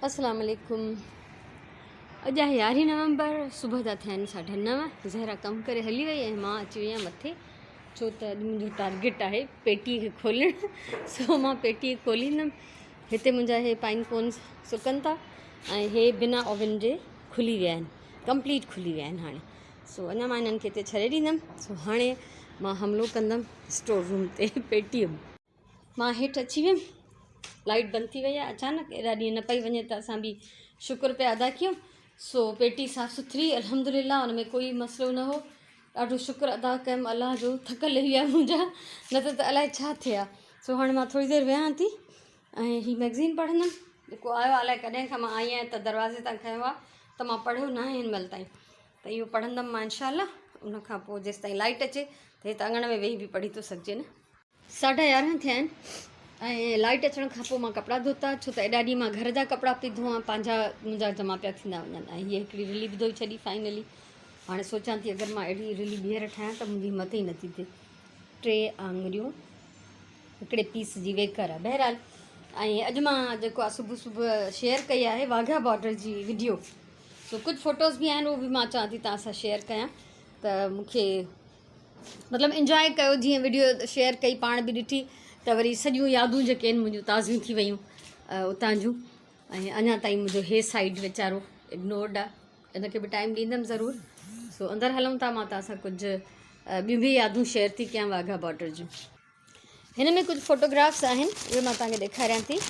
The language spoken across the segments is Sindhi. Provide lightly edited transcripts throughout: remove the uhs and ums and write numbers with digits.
السلام عليڪم اڄ آهي يارهين نومبر صبح جا ٿيا آهن ساڍا نو زهرا ڪم ڪري هلي وئي ۽ مان اچي وئي آهيان مٿي ڇو ته اڄ منهنجو ٽارگيٽ آهي پيٽي کي کولڻ سو مان پيٽي کوليندم هتي منهنجا هي پائن ڪونس سڪن ٿا ۽ هي بنا اوون جي کلي ويا آهن ڪمپليٽ کلي ويا آهن هاڻي سو اڃا مان هنن کي هتي ڇڏي ڏيندم سو هاڻي مان حملو ڪندم اسٽور روم تي پيٽي مان هيٺ اچي ويم لائيٽ بند ٿي وئي آهي اچانڪ ايڏا ڏينهن نه پئي وڃي ته اسان به شڪر پيا ادا ڪيون سو پيٽي صاف سٿري الحمد لله ان ۾ ڪوئي مسئلو نه هو ڏاڍو شڪر ادا ڪيم الله جو ٿڪ لهي ويا منهنجا نه ته ته الائي ڇا ٿئي ها سو هاڻي مان ٿوري دير ويهان ٿي ۽ هي ميگزين پڙهندم جيڪو آيو الائي ڪڏهن کان مان آئي آهيان ته دروازي تان کنيو آهي ته مان پڙهيو نه آهي هن مهل تائين ته اهو پڙهندم مان انشاء الله ان کان پوء جيستائين لائيٽ اچي ته هت اڱڻ ۾ ويهي به پڙهي ٿو سگهجي نه ساڍا يارهن ٿيا آهن ۽ لائيٽ اچڻ کان پوء مان ڪپڙا ڌوتا ڇو ته ايڏا ڏينهن مان گهر جا ڪپڙا پئي ڌوئان پنهنجا منهنجا جمع پيا ٿيندا وڃن ۽ هيء هڪڙي رلي به ڌوئي ڇڏي فائنلي هاڻي سوچان ٿي اگر مان اهڙي رلي ٻيهر ٺاهيان ته منهنجي همت ئي نٿي ٿئي ٽي آڱريون هڪڙي پيس جي ويڪر آهي بهرحال ۽ اڄ مان جيڪو آهي صبح صبح شيئر ڪئي آهي واگها بارڊر جي وڊيو سو ڪجهه فوٽوز به آهن اهو به مان چوان ٿي توهان سان شيئر ڪيان ته مونکي مطلب انجواء ڪيو جيئن وڊيو شيئر ڪئي پاڻ به ڏٺي ته وري سڄيون يادون جيڪي آهن منهنجون تازيون ٿي ويون اتان جون ۽ اڃا تائين منهنجو هي سائيڊ ويچارو اگنورڊ آهي ان کي به ٽائيم ڏيندم ضرور سو اندر هلون ٿا مان توهان سان ڪجهه ٻيون به يادون شيئر ٿي ڪيان واگها بارڊر جون هن ۾ ڪجهه فوٽوگرافس آهن اهي مان توهان کي ڏيکاريان ٿي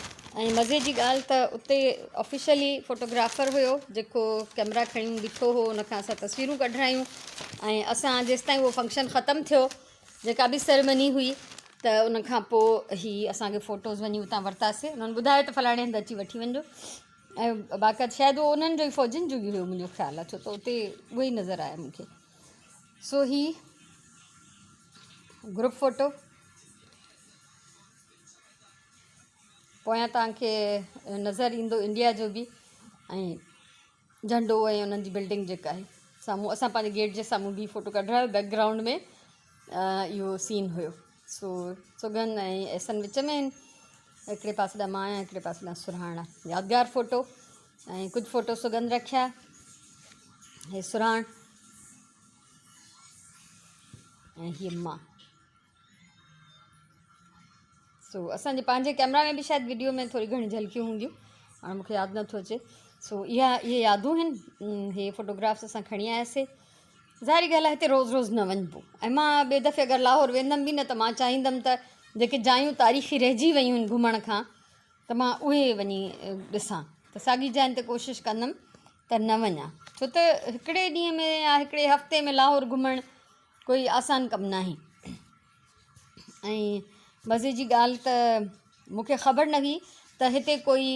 ۽ مزي جي ڳالهه ته اتي آفيشلي فوٽوگرافر هيو جيڪو ڪيمرا کڻي بيٺو هو ان کان اسان تصويرون ڪڍرايون ۽ اسان جيستائين اهو فنڪشن ختم ٿيو جيڪا به سيريمني هئي ته ان کان پوء هي اسانکي فوٽوز وڃي اتان ورتاسي انهن ٻڌايو ته فلاڻي هنڌ اچي وٺي وڃجو ۽ باقاعده شايد اهو انهن جو ئي فوجين جو ئي هيو منهنجو خيال آهي ڇو ته اتي اهي ئي نظر آيا مونکي سو هي گروپ فوٽو پويان توهان کي نظر ايندو انڊيا جو به ۽ جهنڊو ۽ انهن جي بلڊنگ جيڪا آهي سامهون اسان پنهنجي گيٽ جي سامهون به فوٽو ڪڍرايو بيڪ گرائونڊ ۾ اهو سين هيو سو سگن ۽ احسن وچ ۾ آهن هڪڙي پاسي ڏانهن مان آهيان هڪڙي پاسي ڏانهن سرهاڻ آهي يادگار فوٽو ۽ ڪجهه فوٽو سگن رکيا هي سرهاڻ ۽ هيء مان سو اسان جي پنهنجي ڪيمرا ۾ به شايد وڊيو ۾ ٿوري گهڻي جهلڪيون هونديون هاڻي مونکي ياد نٿو اچي سو اها اهي يادون آهن هي فوٽوگرافس اسان کڻي آياسي ظاهري ڳالهه آهي هتي روز روز نه وڃبو ۽ مان ٻئي دفعي اگر لاهور ويندم به نه ته مان چاهيندم ته جيڪي جايون تاريخي رهجي ويون آهن گهمڻ کان ته مان اهي وڃي ڏسان ته ساڳي جاين تي ڪوشش ڪندم ته نه وڃان ڇو ته هڪڙي ڏينهن ۾ يا هڪڙي هفتي ۾ لاهور گهمڻ ڪوئي آسان ڪم ناهي ۽ مزي جي ڳالهه ته مونکي خبر نه هئي ته هتي ڪوئي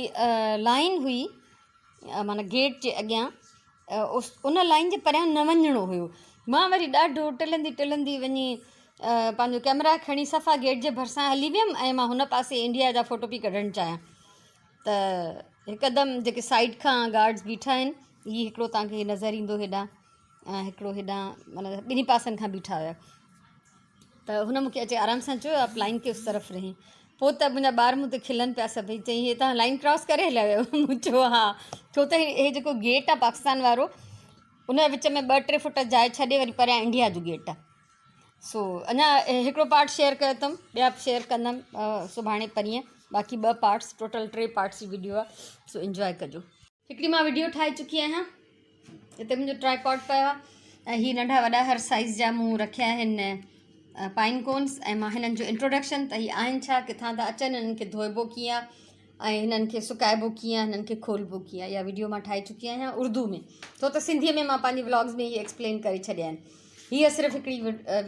لائن هئي معنيٰ گيٽ جي اڳيان ان لائن جي پريان نه وڃڻو هيو مان وري ڏاڍو ٽلندي ٽلندي وڃي پنهنجو ڪيمرا کڻي صفا گيٽ جي ڀرسان هلي ويم ۽ مان هن پاسي انڊيا جا فوٽو پئي ڪڍڻ چاهيان ته هڪدم جيڪي سائيڊ کان گارڊز بيٺا آهن هي هڪڙو توهان کي نظر ايندو هيڏانهن ۽ هڪڙو هيڏانهن معنيٰ ٻنهي پاسن کان بيٺا هيا ته هن مونکي اچي آرام سان چيو آپ لائن ڪي اس طرف رهين پوء ته منهنجا ٻار مون تي کلن پيا سڀئي چئي هي توهان لائن ڪراس ڪري هليا ويو مون چيو ها ڇو ته هي جيڪو گيٽ آهي پاڪستان وارو ان جي وچ ۾ ٻه ٽي فٽ جاء ڇڏي وري پريان انڊيا جو گيٽ آهي سو اڃا هڪڙو پارٽ شيئر ڪيو اٿم ٻيا به شيئر ڪندم سڀاڻي پرينء باقي ٻه پارٽس ٽوٽل ٽي پارٽس جي وڊيو آهي سو انجواء ڪجو هڪڙي مان وڊيو ٺاهي چڪي آهيان هتي منهنجو ٽرائي پاڊ پيو آهي ۽ هي ننڍا وڏا هر سائيز جا مون رکيا آهن پائن ڪونس ۽ مان هنن جو انٽروڊڪشن ته هي آهن ڇا ڪٿان ٿا اچن هنن کي ڌوئبو ڪيئن آهي ۽ هنن کي سڪائبو ڪيئن آهي هنن کي کولبو ڪيئن آهي اها وڊيو مان ٺاهي چڪي آهيان اردو ۾ ڇو ته سنڌيء ۾ مان پنهنجي ولاگز ۾ هي ايڪسپلين ڪري ڇڏيا آهن هيء صرف هڪڙي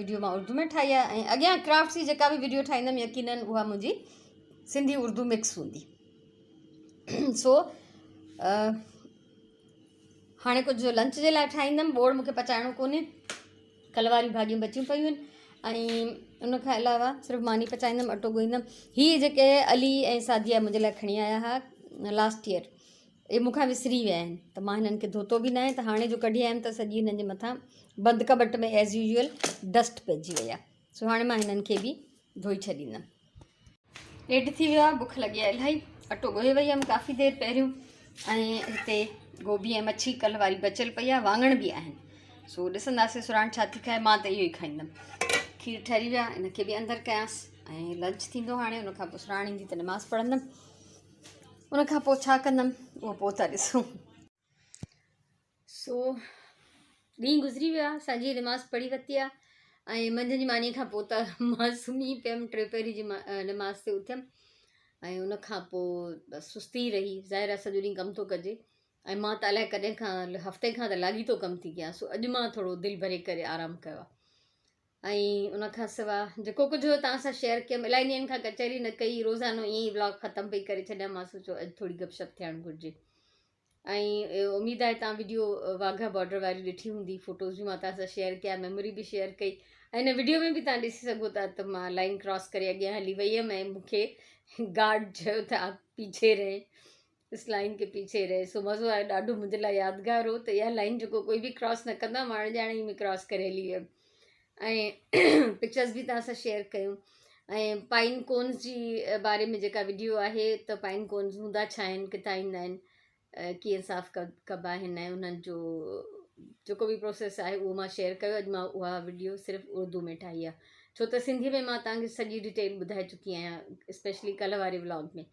وڊيو مان اردو ۾ ٺاهي آهي ۽ اڳيان ڪرافٽس جي جيڪا به وڊيو ٺاهيندم يقينن اها منهنجي سنڌي اردو مڪس هوندي سو هاڻي ڪجهه لنچ جي لاء ٺاهيندم ٻوڙ مونکي پچائڻو ڪونهي ڪل واريون ڀاڄيون بچيون پيون آهن ۽ ان کان علاوه صرف ماني پچائيندم اٽو ڳوهيندم هي جيڪي علي ۽ سعديه منهنجي لاء کڻي آيا هئا لاسٽ ايئر اهي مون کان وسري ويا آهن ته مان هنن کي ڌوتو به ناهي ته هاڻي جو ڪڍي آيم ته سڄي هنن جي مٿان بند ڪٻٽ ۾ ايز يوزول ڊسٽ پئجي وئي آهي سو هاڻي مان هنن کي به ڌوئي ڇڏيندم. ڏيڍ ٿي ويو آهي بک لڳي آهي الاهي اٽو ڳوهي وئي هيم ڪافي دير پهريون ۽ هتي گوبي ۽ مڇي ڪلهه واري بچيل پئي آهي، واڱڻ به آهن. سو ڏسنداسين سراڻ ڇا ٿي کائي، مان ته اهو ئي کائيندم. کير ٺري ويا، ان کي به اندر ڪيانس ۽ لنچ ٿيندو هاڻي، ان کان پوء سراڻ ايندي ته نماز پڙهندم، ان کان پوء ڇا ڪندم اهو پوء ٿا ڏسون. سو ڏينهن گذري ويو آهي، سانجهي جي نماز پڙهي ورتي آهي ۽ منجهند جي ماني کان پوء ته مان سمهي پيم، ٽي پهري جي نماز تي اٿيم ۽ ان کان پوء بس سستي ئي رهي. ظاهر آهي سڄو ڏينهن ڪم ٿو ڪجي ۽ مان ته الائي ڪڏهن کان هفتي کان ته لاڳيتو ڪم ٿي ڪيان، سو اڄ مان ٿورو دل ڀري ڪري آرام ڪيو آهي. ۽ ان کان سوا جيڪو ڪجهه هيو توهان سان شيئر ڪيم. الائي ڏينهن کان ڪچهري نه ڪئي، روزانو ائين ئي ولاگ ختم پئي ڪري ڇڏيان. مان سوچيو اڄ ٿوري گپ شپ ٿيڻ گهرجي ۽ اميد آهي توهان وڊيو واگها بارڊر واري ڏٺي هوندي. فوٽوز به مان توهان سان شيئر ڪيا، ميموري به شيئر ڪئي ۽ هن وڊيو ۾ به توهان ڏسي سگهو ٿا ته مان لائن ڪراس ڪري اڳيان هلي وئي هيم ۽ مون کي گارڊ چيو ته آپ پيڇي رهي، اس لائن ڪي پيڇي رهي. سو مزو آيو ڏاڍو، منهنجي لاء يادگار هو ته اها لائن جيڪو ڪوئي به ڪراس نه ڪندو آهي، مان اڻڄاڻي ئي ۾ ڪراس ڪري هلي ويم. ۽ پڪچرز به توهان سان شيئر ڪيون ۽ پائن ڪونز جي باري ۾ جيڪا وڊيو آهي ته پائن ڪونز هوندا ڇا آهن، ڪٿان ايندا آهن، ڪيئن صاف ڪبا آهن ۽ انهن جو جيڪو به پروسيس آهي اهو مان شيئر ڪيو. اڄ مان اها وڊيو صرف اردو ۾ ٺاهي آهي ڇو ته سنڌي ۾ مان توهان کي سڄي ڊيٽيل ٻڌائي چڪي آهيان، اسپيشلي ڪلهه واري ولاگ ۾.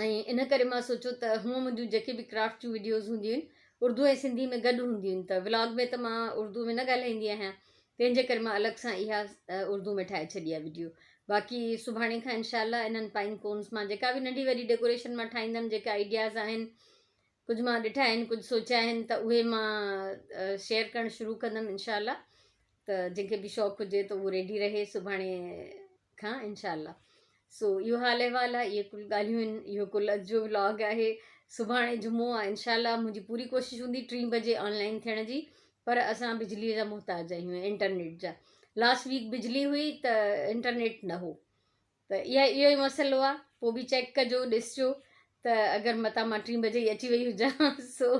۽ ان ڪري مان سوچيو ته هونء منهنجون جيڪي به ڪرافٽ جون وڊيوز هونديون آهن اردو ۽ سنڌي ۾ گڏ هونديون آهن ته ولاگ ۾ ته مان اردو ۾ نه ڳالهائيندي آهيان، تنهن جي ڪري مان الڳ سان اها اردو ۾ ٺاهي ڇڏي آهي وڊيو. باقي سڀاڻي کان انشاء الله انهن پائن ڪونز مان جيڪا به ننڍي وڏي ڊيڪوريشن مان ٺاهيندم، جيڪا آئيڊياز آهن، ڪجهه مان ڏٺا آهن، ڪجهه سوچيا آهن ته اهي مان شيئر ڪرڻ شروع ڪندم انشاء الله، ته جنهن کي به شوق هجي ته اهو ريڊي رهي سڀاڻي کان انشاء الله. سو اهو حال احوال آهي، اهي ڪل ڳالهيون آهن، اهو ڪل اڄ جو ولاگ آهي. سڀاڻي جمعو آهي، انشاء الله منهنجي پوري ڪوشش هوندي ٽين بجي آن لائن ٿيڻ جي، پر اسان بجلي جا محتاج آهيون ۽ انٽرنيٽ جا. لاسٽ ويڪ بجلي هئي ته انٽرنيٽ نه هو، ته اها اهو ئي مسئلو آهي. پوء به چيڪ ڪجو، ڏسجو ته اگر متان مان ٽين بجي ئي اچي وئي هجان. سو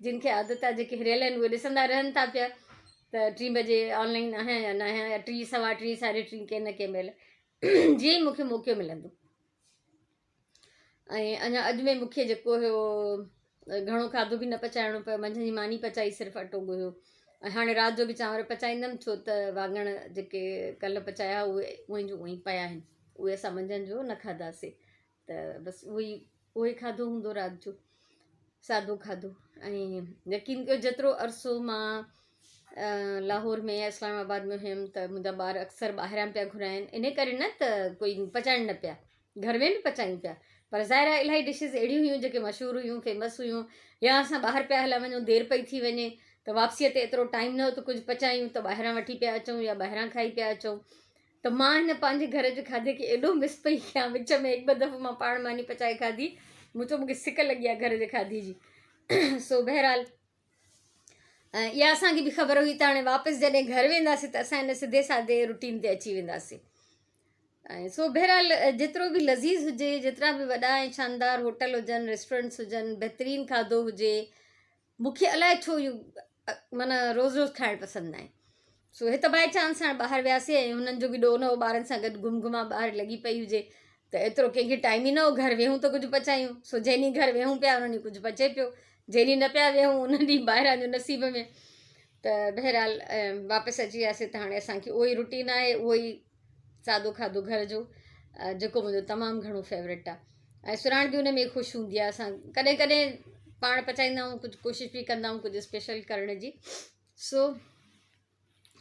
جن کي عادت آهي، جيڪي هريل آهن، اهي ڏسندا رهن ٿا پيا ته ٽين بجي آن لائن آهيان يا نه آهيان، يا ٽي سوا ٽي، ساڍي ٽي، ڪنهن نه ڪنهن مهل جيئن ئي مون کي موقعو ملندو. ۽ اڃا اڄ ۾ مون کي جيڪو هيو گهڻو کاڌو به نه پچائڻو پيو، منجهند جي ماني پچائي، صرف اٽو ڳوهيو ۽ هاڻي رات جو به چانور پچائيندم، ڇو ته واڱڻ جيڪي ڪلهه پچايا اهي اونئن جو اونئن پيا آهن، اهي اسان منجهند جو نه کاڌاسي، ته بس اهو ئي اهو ئي کاڌو هوندو رات جو، سادو کاڌو. ۽ يقين ڪيو جيترو عرصو مان لاهور ۾ يا اسلام آباد ۾ هيم ته منهنجا ٻار اڪثر ٻاهران پيا گهرائن، ان ڪري نه ته ڪوئي پچائن نه پيا، گهر ۾ به پچايون پيا، پر ظاهر آهي الاهي ڊشز اهڙيون هيون جيڪي مشهور هيون، فيمس هيون، يا اسان ٻاهر پيا هليا وڃون، دير پئي ٿي وڃي ته واپسيء تي ايترو ٽائيم نه هو ته ڪجهه پچايون، ته ٻاهران وٺي پيا اچون يا ٻاهران کائي پيا اچون. ته مان هن پنهنجي گهر جي کاڌي کي ايڏو مس پئي ڪيان، وچ ۾ هڪ ٻه دفعو مان پاڻ ماني پچائي کاڌي، مون چيو مون کي سڪ لڳي آهي گهر جي کاڌي جي. سو بهرحال ۽ اها اسان کي به خبر هئي ته هاڻي واپس جڏهن گهر وينداسين ته اسان هن سڌي سادي روٽين تي اچي وينداسين. ۽ سو بهرحال جيترو به لذيذ هجي، جيترا به وڏا ۽ شاندار هوٽل هجن، ريسٽورنٽس هجن، بهترين کاڌو هجي، مون کي الائي ڇو اهو معنيٰ روز روز کائڻ پسند ناهي. سو هت باء چانس هاڻي ٻاهر وياسي ۽ هنن جو به ڏوهه نه هو، ٻارن سان گڏ گم گما ٻاهر لڳي پئي هجي ته ايترو ڪنهن کي ٽائيم ئي نه هو گهر ويهون ته ڪجهه پچايون. سو جنهن ڏينهن گهر ويهون پيا ان ڏينهن ڪجهه پچي پيو، جنهن ڏينهن نه پيا ويهون ان ڏينهن ٻاهران جو نصيب ۾. ته بهرحال واپس اچي وياسي ته هاڻي اسان کي اهو ئي روٽين آهي، اهو ئي سادو کاڌو گهر جو، جيڪو منهنجو تمام گهڻو فيورٽ آهي ۽ سراڻ به ان ۾ خوش هوندي آهي. اسان ڪڏهن ڪڏهن پاڻ پچائيندا آهيون، ڪجهه ڪوشش به ڪندا آهيون ڪجهه اسپيشل ڪرڻ جي. سو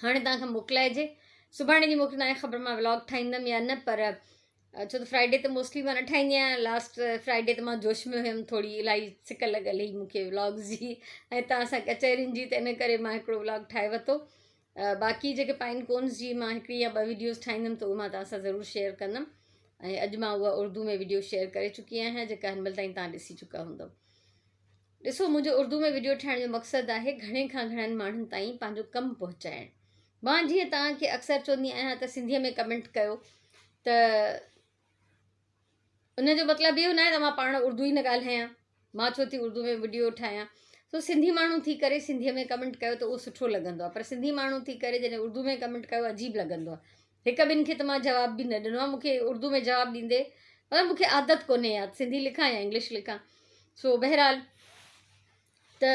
هاڻي توهان کان موڪلائجي، سڀاڻي جي مونکي ناهي خبر مان ولاگ ٺاهيندم يا نه، پر ڇو ته فرائيڊي تي موسٽلي مان نه ٺاهيندي آهيان. لاسٽ فرائيڊي ته مان جوش ۾ هيم، ٿوري الاهي سڪ لڳل هئي مونکي ولاگز جي ۽ توهان سان ڪچهرين جي، ته ان ڪري مان هڪڙو ولاگ ٺاهي ورتو. باقي جيڪي پائن ڪونز جي مان هڪڙي يا ٻه ويڊيوز ٺاهيندم ته اهي مان توهان سان ضرور شيئر ڪندم. ۽ اڄ مان اها اردو ۾ ويڊيو شيئر ڪري چڪي آهيان جيڪا هن مهل تائين توهان ڏسي چڪا هوندؤ. ڏسو منهنجو اردو ۾ وڊيو ٺاهڻ جو مقصد آهي گهڻي کان گهڻن ماڻهن تائين پنهنجو ڪم پهچائڻ. مان جيئن توهان کي اڪثر چوندي آهيان ته سنڌيء ۾ ڪمينٽ ڪيو ته ان جو مطلب اهو ناهي ته مان پاڻ اردو ئي نه ڳالهايان، مان ڇو ٿي اردو ۾ وڊيو ٺاهيان. سو سنڌي ماڻهو ٿي ڪري سنڌيء ۾ ڪمينٽ ڪيو ته اهو سٺو لڳندو آهي، پر سنڌي ماڻهو ٿي ڪري جڏهن اردو ۾ ڪمينٽ ڪيو عجيب لڳندو آهي. هڪ ٻن کي ته مان جواب به نه ڏنو آهي، مون کي اردو ۾ جواب ڏيندي مطلب مونکي عادت ڪونهي يا سنڌي لکان يا انگلش لکان. سو بهرحال ته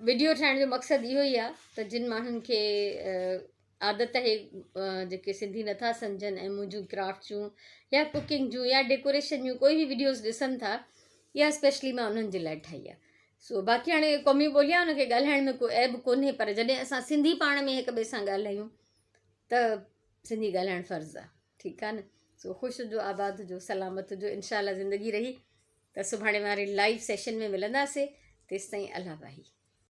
وڊيو ٺاهڻ جو مقصد اهو ئي آهي ته جن ماڻهن کي عادت آهي جيڪي سنڌي نٿا سمجهن ۽ منهنجون ڪرافٽ جون يا ڪوڪنگ جون يا ڊيڪوريشن جون ڪوئي به وڊيوز ڏسن ٿا، اها اسپيشلي مان انهن جي لاء ٺاهي آهي. سو باقي هاڻي قومي ٻولي آهي، ان کي ڳالهائڻ ۾ ڪو عيب ڪونهي، پر جڏهن اسان سنڌي پاڻ ۾ هڪ ٻئي سان ڳالهايون ته سنڌي ڳالهائڻ فرض آهي. ٺيڪ آهي نه؟ سو خوش هجو، آباد هجو، سلامت هجو. انشاء الله زندگي رهي ته سڀاڻي واري لائيو سيشن ۾ ملنداسي. تيستائين الله واهي.